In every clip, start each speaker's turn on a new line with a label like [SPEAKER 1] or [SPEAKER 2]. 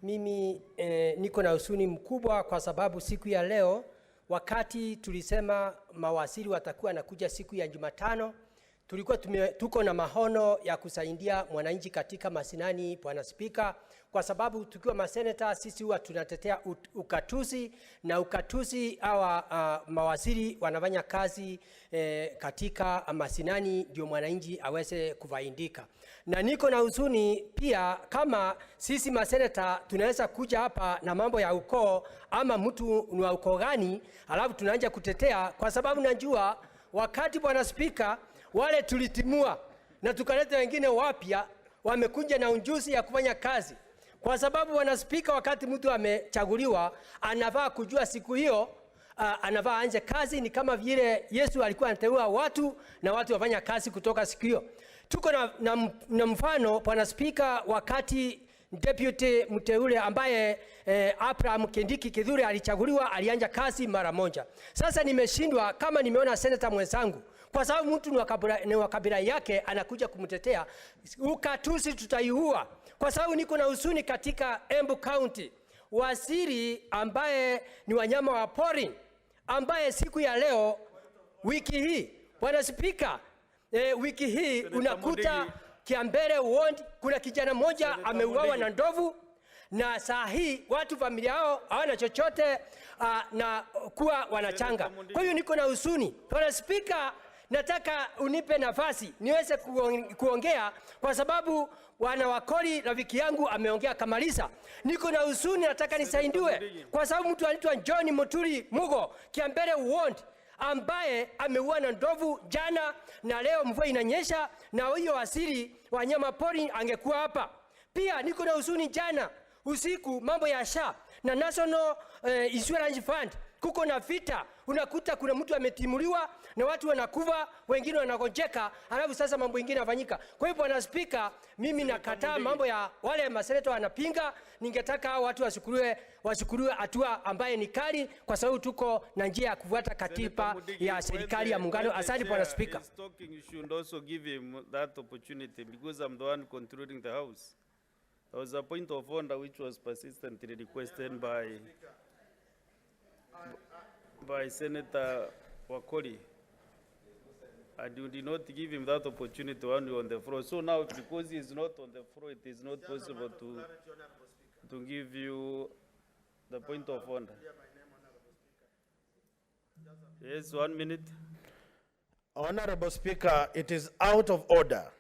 [SPEAKER 1] Mimi niko na huzuni mkubwa kwa sababu siku ya leo, wakati tulisema mawaziri watakuwa wanakuja siku ya Jumatano, tulikuwa tuko na maono ya kusaidia mwananchi katika mashinani, Bwana Spika, kwa sababu tukiwa maseneta sisi huwa tunatetea ugatuzi, na ugatuzi hawa mawaziri wanafanya kazi katika mashinani ndio mwananchi aweze kufaidika. Na niko na huzuni pia kama sisi maseneta tunaweza kuja hapa na mambo ya ukoo ama mtu ni wa ukoo gani, alafu tunaanza kutetea, kwa sababu najua wakati, Bwana Spika, wale tulitimua na tukaleta wengine wapya wamekuja na ujuzi ya kufanya kazi, kwa sababu, Bwana Spika, wakati mtu amechaguliwa anafaa kujua siku hiyo anafaa aanze kazi. Ni kama vile Yesu alikuwa anateua watu na watu wafanya kazi kutoka siku hiyo. Tuko na mfano, Bwana Spika, wakati deputy mteule ambaye Abraham Kindiki Kithure alichaguliwa, alianza kazi mara moja. Sasa nimeshindwa kama nimeona senator mwenzangu, kwa sababu mtu ni wa kabila yake, anakuja kumtetea. Ugatuzi tutaiua, kwa sababu niko na huzuni katika Embu County, waziri ambaye ni wanyama wa pori, ambaye siku ya leo, wiki hii, Bwana Spika, wiki hii
[SPEAKER 2] Senator
[SPEAKER 1] unakuta
[SPEAKER 2] Mundigi.
[SPEAKER 1] Kiambere Ward kuna kijana mmoja
[SPEAKER 2] Senator
[SPEAKER 1] ameuawa
[SPEAKER 2] Mundigi.
[SPEAKER 1] na ndovu, na saa hii watu familia yao hawana chochote na kuwa wanachanga.
[SPEAKER 2] Senator Mundigi.
[SPEAKER 1] Kwa hiyo niko na huzuni, Bwana Spika, nataka unipe nafasi niweze kuongea kwa sababu wana Wakoli rafiki yangu ameongea kamaliza. Niko na huzuni, nataka nisaidiwe
[SPEAKER 2] Mundigi.
[SPEAKER 1] Kwa sababu mtu anaitwa John Muturi Mugo, Kiambere Ward, ambaye ameua na ndovu jana na leo mvua inanyesha, na hiyo waziri wanyama pori angekuwa hapa. Pia niko na huzuni, jana usiku mambo ya SHA na National Insurance Fund, kuko na vita, unakuta kuna mtu ametimuliwa na watu wanakufa, wengine wanagonjeka, alafu sasa mambo ingine yanafanyika. Kwa hiyo, Bwana Spika, mimi nakataa mambo ya wale maseneta wanapinga. Ningetaka hao watu wachukuliwe hatua ambaye ni kali, kwa sababu tuko na njia ya kufuata katiba ya serikali ya muungano. Asante, Bwana Spika.
[SPEAKER 2] He's talking, you should also give him that opportunity because I'm the one controlling the house. There was a point of order which was persistently requested by Senator Wakoli. And you did not give him that opportunity when you were on the floor. So now, because he is not on the floor, it is not possible to give you the point of order. Yes, one minute.
[SPEAKER 3] Honorable Speaker, it is out of order,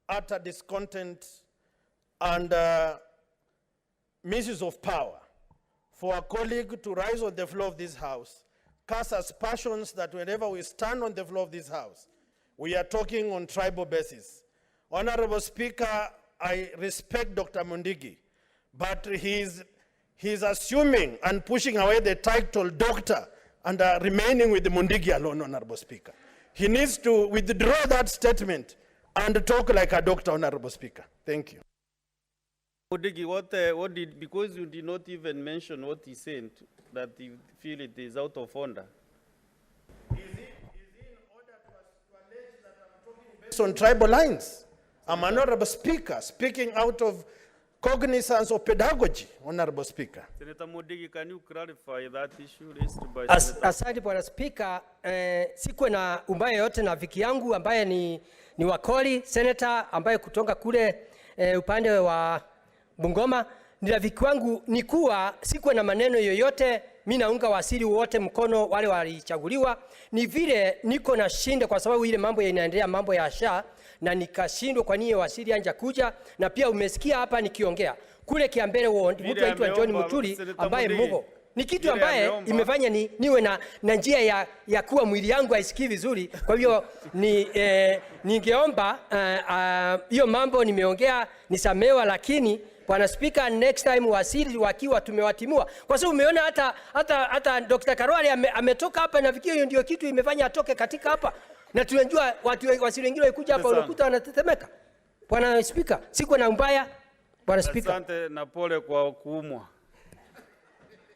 [SPEAKER 3] utter discontent and misuse of power for a colleague to rise on the floor of this House, cast aspersions that whenever we stand on the floor of this House, we are talking on tribal basis. Honorable Speaker, I respect Dr. Mundigi, but he's assuming and pushing away the title doctor and remaining with the Mundigi alone, Honorable Speaker. He needs to withdraw that statement and talk like a doctor, Honorable Speaker. Thank you.
[SPEAKER 2] Mundigi, what did, because you did not even mention what he said, that you feel it is out of order.
[SPEAKER 3] Is he in order to allege that I'm talking based on tribal lines? I'm an honorable speaker speaking out of cognizance of pedagogy, Honorable Speaker.
[SPEAKER 2] Senator Mundigi, can you clarify that issue raised by Senator?
[SPEAKER 1] Asante, Bwana Spika. Sikuwa na ubaya yote na rafiki yangu ambaye ni Wakoli senator ambaye kutoka kule upande wa Bungoma ni rafiki wangu, ni kuwa sikuwa na maneno yoyote. Mi naunga waziri wote mkono wale walichaguliwa. Ni vile niko na shinda kwa sababu ile mambo inaendelea, mambo ya SHA, na nikashindwa kwa nini waziri hajakuja, na pia umesikia hapa nikiongea kule Kiambere Ward,
[SPEAKER 2] Vile
[SPEAKER 1] mtu aitwa John
[SPEAKER 2] ameomba,
[SPEAKER 1] Muturi
[SPEAKER 2] Senator
[SPEAKER 1] ambaye
[SPEAKER 2] Mundigi.
[SPEAKER 1] Mugo ni kitu
[SPEAKER 2] Vile
[SPEAKER 1] ambaye
[SPEAKER 2] ameomba.
[SPEAKER 1] Imefanya niwe na njia ya kuwa mwili yangu haisikii vizuri. Kwa hivyo ningeomba hiyo mambo nimeongea nisamewa, lakini Bwana Spika, next time waziri wakiwa tumewatimua, kwa sababu umeona hata Dr. Khalwale ametoka hapa, nafikiri hiyo ndio kitu imefanya atoke katika hapa, na tunajua watu waziri wengine walikuja hapa
[SPEAKER 2] Asante sana.
[SPEAKER 1] Unakuta wanatetemeka. Bwana Spika, sikuwa na ubaya, Bwana Spika.
[SPEAKER 2] Asante na pole kwa kuumwa.